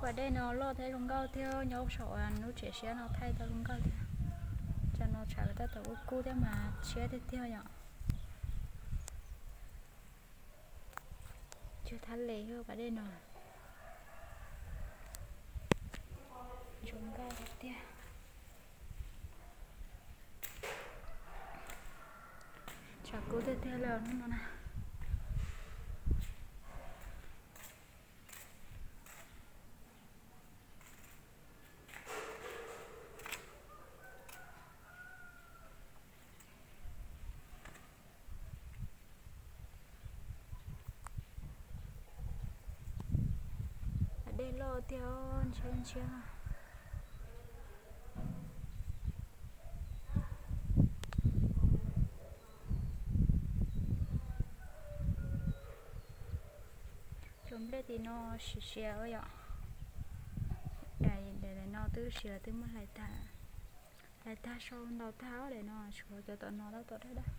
Pas dej no loj thiab zoo nkauj thiab, nyob saum lub tsev siab no thaij tau zoo nkauj thiab. Tsam no tshav tab tom kub kub thiab mas tshiab tiag tiag yom. Cog thab le pas dej no zoo nkauj tiag tiag. Tshav kub tiag tiag li hnub no na. Dej loj tiag, ntshiab ntshiab. Cov nplej tim no siav siav yom. Daim no twb siav twb muab hlais tag, hlais tag sau ntau tag os. Daim no tshuav cov tom no tab tom daj daj.